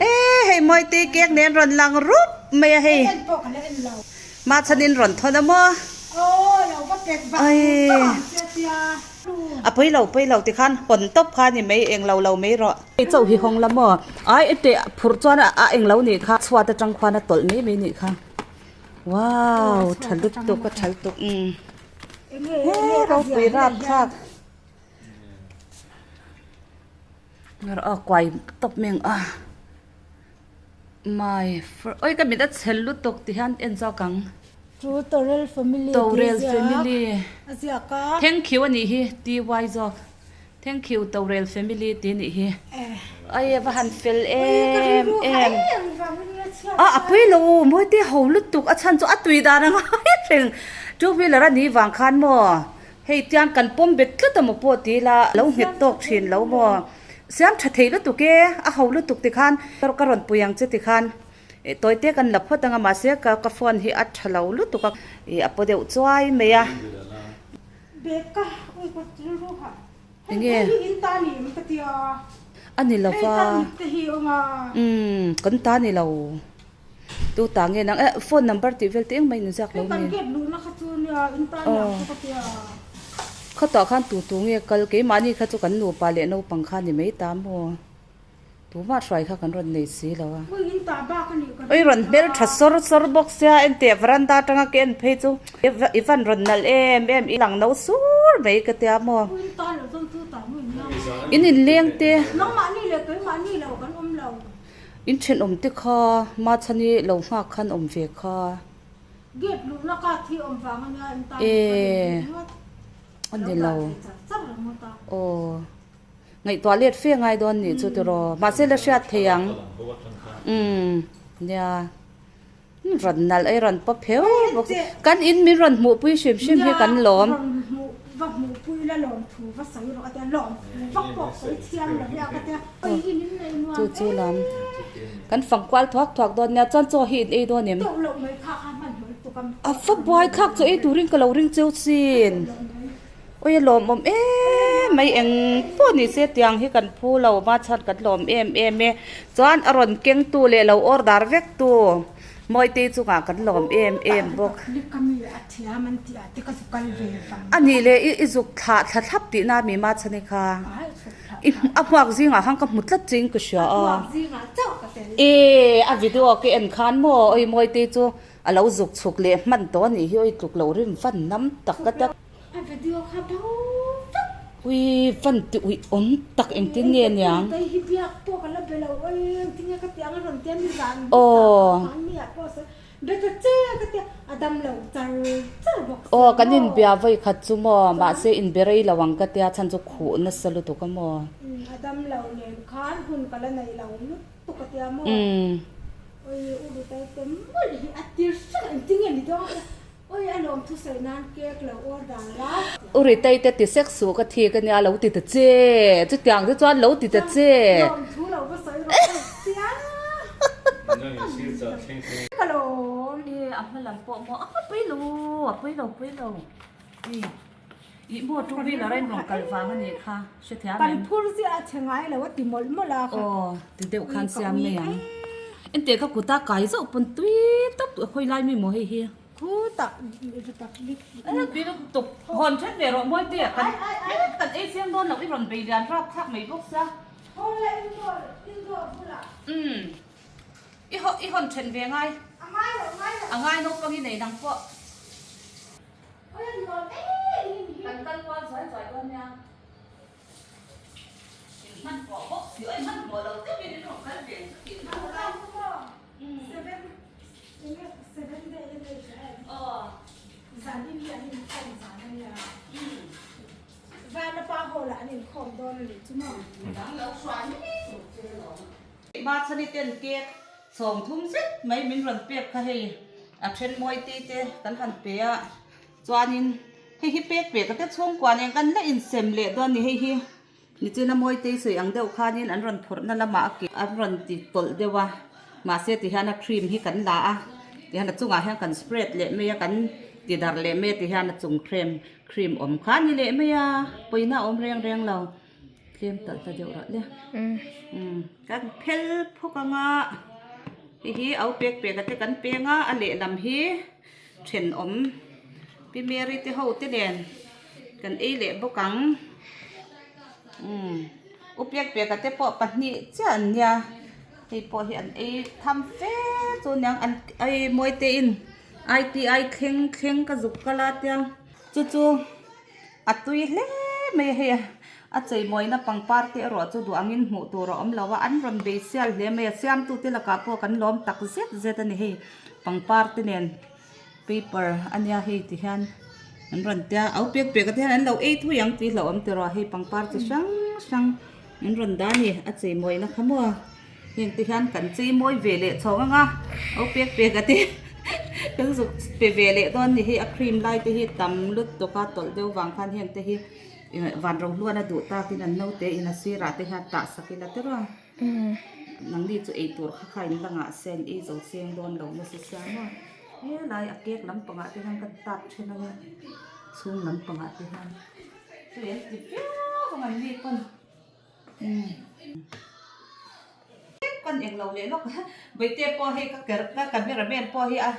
E hei Mawite cake nen rawn lang rup mai a hei. Machhanin rawn thawn a maw? Aii a pawi lo pawi lo tikhan hawn tawp kha ni mai eng lo lo mai rawh. Hei chauh hi hawng la maw? Ai e teh phurh chuan a eng lo nih kha chhuat atang khuan a tawlh mai mai nih kha. Wow tha lutuk a tha lutuk umm he ropui rap thlak. A kuai tawp mai ang a my oi ka mit a chhel lutuk ti hian en zawk ang. Chu Torel family tih Torel family a ziak a. Thank you a nih hi ty zawk thank you Torel family tih a nih hi. Ai a va han fel em em a a pui lo mawi te ho lutuk a chhan chu a tui dan a ngai reng two wheeler a nih vang khan maw. Hei tiang kan pawm bet tlat amaw pawh ti ila lo nghet tawk thin lo maw? Siam tha thei lutuk e, a ho lutuk tikhan ka rawn pui ang che tikhan tawi te kan la phawt anga mahse ka ka phone hi a tha lo lutuk a ih a paw deuh chuai mai a. Enge? A ni lo va. Umm kan ta ni lo. Tu ta nge nang eh phone number tih vel te engmah in ziak lo nge. Khawtah khan tu tu nge kal keimahni kha chu kan nupa leh naupang kha ni mai ta maw tumah hruai kha kan rawn nei si lo a. Oi rawn hmel tha sawr sawr bawk sia enteh veranda atanga ka en phei chu i van rawn nalh em em i lang no sur mai ka tia maw. In inleng te. In thenawm te kha Machhani lo nghak khan awm ve kha. Gate luhna ka thi awm vang ania in tan E a ni lo aw ngaihtuah let fe ngai dawn nih chu tiraw mahse la hriat thei ang umm nia rawn nalh ei rawn pawp pheu bawk kan in min rawn hmuh pui hrim hrim hi kan lawm. Va hmuh pui la lawm thu va sawi rawh a tia lawm thu vak pawh sawi thiam lo hi a ka tia oi in in nei nuam chu chu lam kan fang kual thuak thuak dawn nia chuan chaw hi in ei dawn em teuh loh mai kha kha hman hmawlh lutuk a a va buai thlak chaw ei turin ka lo ring cheu chin oi a lawmawm em mai eng pawh ni se tiang hi kan phu lo ma chhan kan lawm em em e chuan a rawn keng tu leh lo order vek tu Mawitei chungah kan lawm em em bawk. A nih leh i zuk thlah thla thlap tihna mi ma chhan i kha. I a hmuak zingah khan ka hmu tlat chiin ka hria a. E a video ka en khan maw oi Mawitei chu a lo zuk chhuk leh hman tawh a nih hi oi tluk loh rim van nam tak ka tia. A video kha bo vek. Ui van ti uih awm tak engtin nge niang. Tei hi biak pawh ka la be lo oi engtin nge ka ti ang a rawn tia nizan Aw. Zan mi ah pawh sawi be ta che ka tia a dam lo char char bawk sia Aw kan inbia vawi khat chu maw mahse inbe rei lo ang ka tia chhan chu khuh nasa lutuk a maw. Umm a dam lo nen khan hun ka la nei lo lutuk ka tia maw. Umm. Oi u Rutei te mawlh hi a tir hrep engtin nge ni dawn ka tia. Oi a lawm thusawi nan cake lo order la. U Ritei te ti sek suh ka thik ania lo ti ta che chutiang te chuan lo ti ta che. Lawm thu lo va sawi rawh ka tia. Ka lawm. E a hma lam pawh maw a pui lo a pui lo pui lo i ih maw two wheeler a in rawn kal vang a nih kha hrethiam em. Kan phur ziah a che ngai lo a ti mawlh mawlh a kha. Aw ti deuh khan siam mai ang. Enteh ka kuta kai zauh pawn tui tak khawi lai mi maw hei hi. Khutah Republic Tui lutuk hawn then ve rawh mawi te kan kan ei chiang dawn loh i rawn bei lian rap thlak mai bawk sia. Hawn la indoor indoor bulah. Umm i haw i hawn then ve ngai. A ngai lo ngai lo. A ngai naupang i nei nang pawh. Oi a nuam em in hi. Kan kal kual zuai zuai dawn nia. In hmanhmawh bawk si oi hmanhmawh lo deuhin in rawn kal ve ang chu tih na lai. Machhani ten cake sawm thum zet mai min rawn pek kha hei a then mawi te te kan han pe a chuanin hei hi pek pek a te chhungkua nen kan la insem leh dawn a ni hei hi. Nichina Mawitei sawi ang deuh khanin an rawn phurhna lamah a ke an rawn ti tawlh deuh a, mahse tihian a cream hi kan la a, tihian a chungah hian kan spread leh mai a, kan ti darh leh mai a tihian a chung cream cream awm kha a ni leh mai a, pawina a awm reng reng lo. Tlem talh ta deuh rah le. Kan phel phawk anga hei hi au pek pek a te kan peng a, a lehlam hi thenawm Pi Mary te ho te nen kan ei leh bawk ang. U pek pek a te pawh pahnih chiah an nia hei pawh hi an ei tham fe chu aniang an ei mawi te in I_T_I thleng thleng ka zuk kal a tia chu chu. A tui hle mai a hei a cheimawina pangpar te erawh chu duh angin hmuh tur a awm lo a an rawn bei sial hle mai a siamtute lakah pawh kan lawm tak zet zet a ni hei pangpar te nen paper a nia hei ti hian an rawn tia au pek pek a te hian an lo ei thui ang tih hlauh awm tiraw hei pangpar chi hrang hrang an rawn dah a ni a cheimawina kha maw heng te hian kan cheimawi ve leh chhawng ang a au pek pek a te kan zuk pe ve leh dawn a ni hei a cream lai te hi tam lutuk a tawlh deuh vang khan heng te hi van ro hluan a duh takin an naute in a sirah te hian tah sak ila tiraw a nangni chu eitur kha kha in la ngah se an ei zo cheng dawn lo nasa sia maw helai a cake lampangah te hian ka tap then ang a chhung lampangah te hian tui an ti viau ang an ni pawn. Kan eng lo leh lawk Vaite pawh hei ka ker ka camera man pawh hi a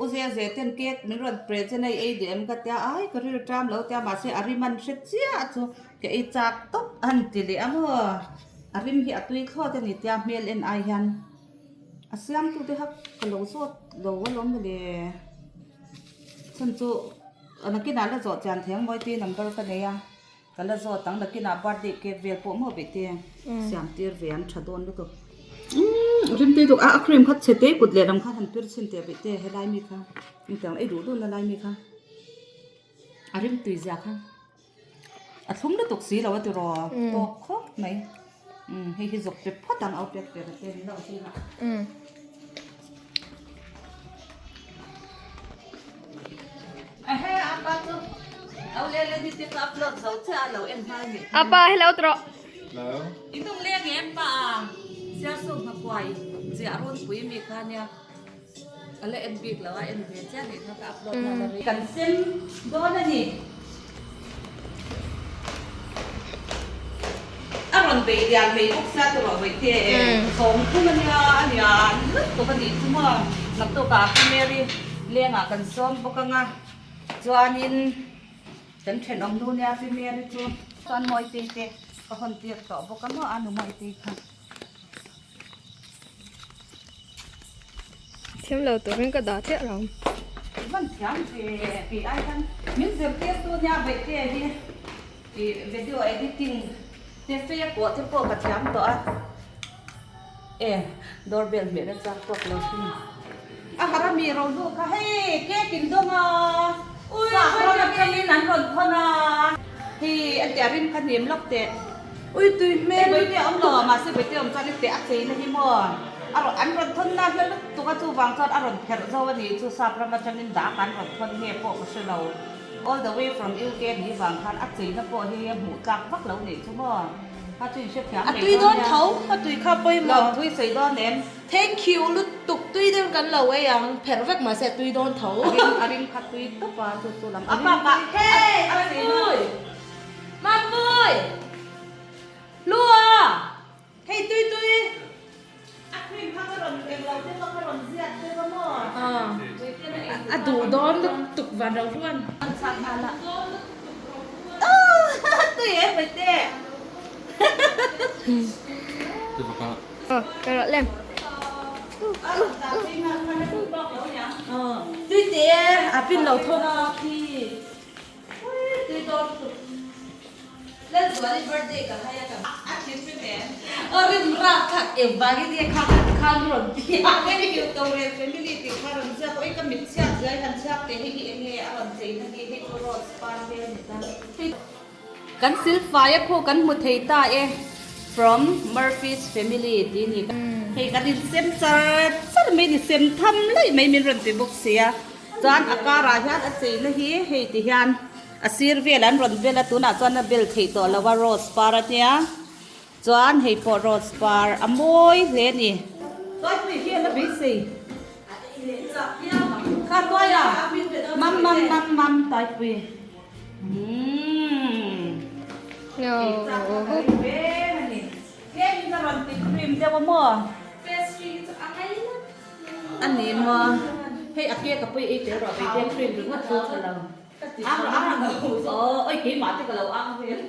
u zel zel ten cake min rawn present a i ei duh em ka tia ai ka rilru ṭam lo tia mahse a rim an hre chiah chu ka ei chak tawp a han ti leh a maw a rim hi a tui thlawt a ni tia hmel en ai hian a siamtu te kha ka lo zawt lo alawm mawle chhan chu nakinah la zawh chian thei ang mawi tui number ka nei a. Ka la zawt ang nakinah birthday cake vel pawh maw beh te siam tir ve an tha dawn lutuk. Umm rim tui duk a a cream kha chhe te kut leh lam kha han pir chhin teh beh te helai mi kha engtiang ei duh duh na lai mi kha a rim tui zia kha a thlum lutuk si lo a tiraw tawk khawp mai umm hei hi zawk pe phawt ang au pek pek a te ni lo hi ha. Apa hello trawh. Kan sem dawn a ni. A rawn bei lian mai bawk sia tawh rawh Vaihte e. 30 a nia a lian lutuk a nih chu maw. Naktukah Pi Mary lengah kan sawm bawk ang a, chuanin kan thenawm nu nia Pi Mary chu chuan Mawitei te ka hawn tir tawh bawk a maw a nu Mawitei kha. Thiam lo turin ka dah chiah lo. Van thiam ve tih ai khan min zirtir tu nia Vaihte hi ih video editing te fe pawh te pawh ka thiam tawh a e doorbell hmeh na chak tawk lo hi a har ami ro hnu kha hei cake in dawng a sap ram atangin an rawn thawn a hei a tia rim kha hnim lawk teh. Ui tui hmel lutuk. Vaite awm lo a mahse vaite awm chuan i teh a chei na hi maw a rawn an rawn thawn na hla lutuk a chuvang chuan a rawn pherh zo a ni chu sap ram atangin dak an rawn thawn nge pawh ka hre lo all the way from UK ni vang khan a chei na pawh hi a hmuh tlak vak lo nih chu maw kha chu in hrethiam A tui dawn tho a tui kha pawimawh. Lawm thui sawi dawn em. Thank you lutuk tui deuh kan lo ei ang pherh vek mahse a tui dawn tho. A ring a ring kha tui tawp a chu chu lam a bak ah Hey a chei na. Mapui! Lua! Hei tui tui! A cream kha ka rawn eng lo deuh a, ka rawn ziak deuh a maw? A duh dawn lutuk van ro hluan. An chhak nghal a. Tui em Maite? Aw, ka rawh lem. Tui te a pin lo thawk khi. Kan silfai a khu kan hmu thei ta e from Murphy's family tih a ni hei kan insem char char mai ni sem tham laih mai min rawn ti bawk sia. Chuan a karah hian a cheina hi hei ti hian a sir vel an rawn bel a tunah chuan a bel theih tawh lo a rose par a nia chuan hei pawh rose par a mawi hle a ni. Tuaipui hian a beisei kha tuaia mam mam mam mam tuaipui umm. No. rawn ti cream deuh a maw? A ni maw? Hei a cake a pawh i ei tel rawh vei te cream ringawt chu tha lo. Ang rawh ang rawh. Aw, oi keimah te ka lo ang vel.